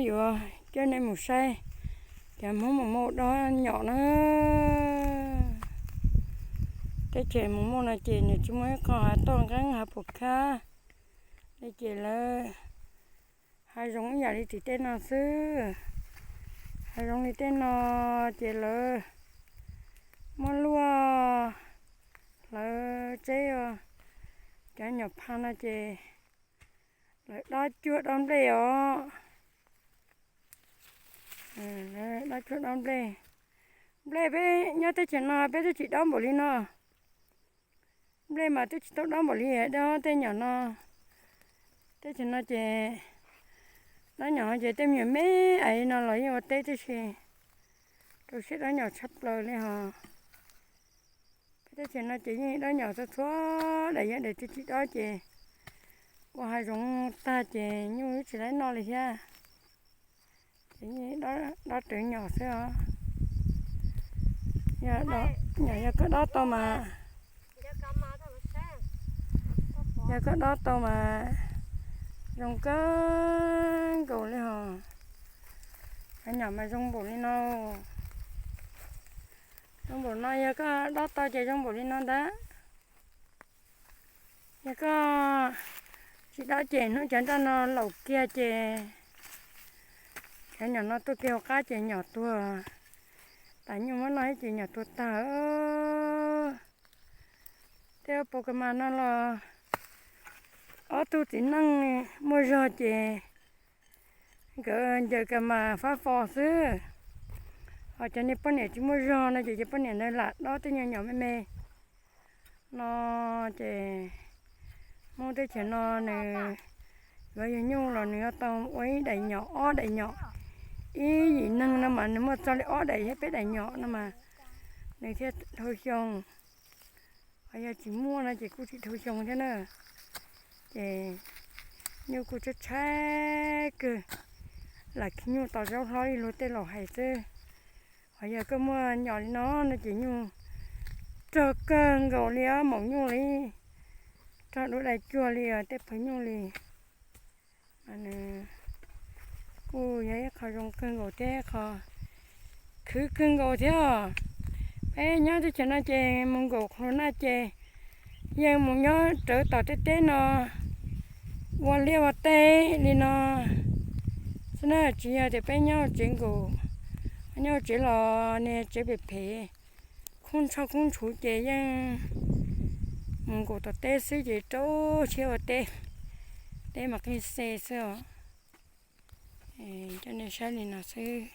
Yuav coj nej mus saib cov Hmoob mus muaj dob nyom na. Teb chaws mus muaj no ces nws tsis muaj ib qho hav toj nqeeb hav puas khab li ces lawv hav zoov ib yam li tim tej no xwb. Hav zoov li tej no ces lawv muab luaj hlawv tseb os. Cov nyom pha no ces lawv dob cuag dob nplej os. Dob cuag dob nplej. Nplej peb nyob teb chaws no peb twb tsis dob npaum li no. Nplej mas twb tsis tau dob npaum li dob tej nyom no. Teb chaws no ces dob nyom ces tej me nyuam me ais no los yeej ua teb tib si. Rau siab dob nyom tshaj plaws li hos. Peb teb chaws no ces yeej dob nyom txhua txhua daim, yog daim twg tsis dob ces ua hav zoov tag ces nyuj tsis laib noj li thiab. Ces yeej dob rawv nyom xwb os. Yog, nyom yog koj dob tau mas, yog koj dob tau mas zoo kawg nkaus li hos. Cov nyom mas zoo npaum li no. Zoo npaum no yog koj dob tau ces zoo npaum li no ntag. Yog koj tsis dob ces hnub cov nroj no laus kiag ces cov nyom no tuaj kiag hauv qab ces nyom tuag. Tas nyuj muab noj ces nyom tuag tag. Tej pos kas mas no los ob tug txiv neej muaj zog ces nkawd ncaws kas mas fab fo xwb. Ho cov niag poj niam tsis muaj zog no ces cov poj niam ntawd lam dob tej nyuag nyom me me no. Ces Hmoob teb chaws no nws yuav yug nyuj los nws yuav tau ua ib daim nyom ob daim nyom. Ib yim neeg no mas nws muaj txog li ob daim thiab peb daim nyom no mas nws thiaj dhau xyoo. Ho yog tsis muaj no ces kuj tsis dhau xyoo thiab na. Ces nyuj kuj tshaib tshaib kawg, lam khi nyuj tau zaub hlob li luag tej laus hais xwb. Ho yog koj muaj nyom li no no ces nyuj rog kawg nkaus li os, maum nyuj li, rog dub dai cuag li os, tej phaw nyuj li. Kuj yog ib qho zoo kawg nkaus thiab qho khwv kawg nkaus thiab os. Peb nyob teb chaws no ces mus nkaum qhua naj ces yeej mus nyob rawv tom tej teb no ua liaj ua teb li no xwb na. Tsis yog tias peb nyob hauv tsev nkaum, nyob hauv tsev los niag tsev phem phem, khoob ntshauj khoob ntshuv ces yeej mus nkaum tom teb xwb ces rau siab ua teb, teb mas qij xe xwb os. Coj nej saib li no xwb.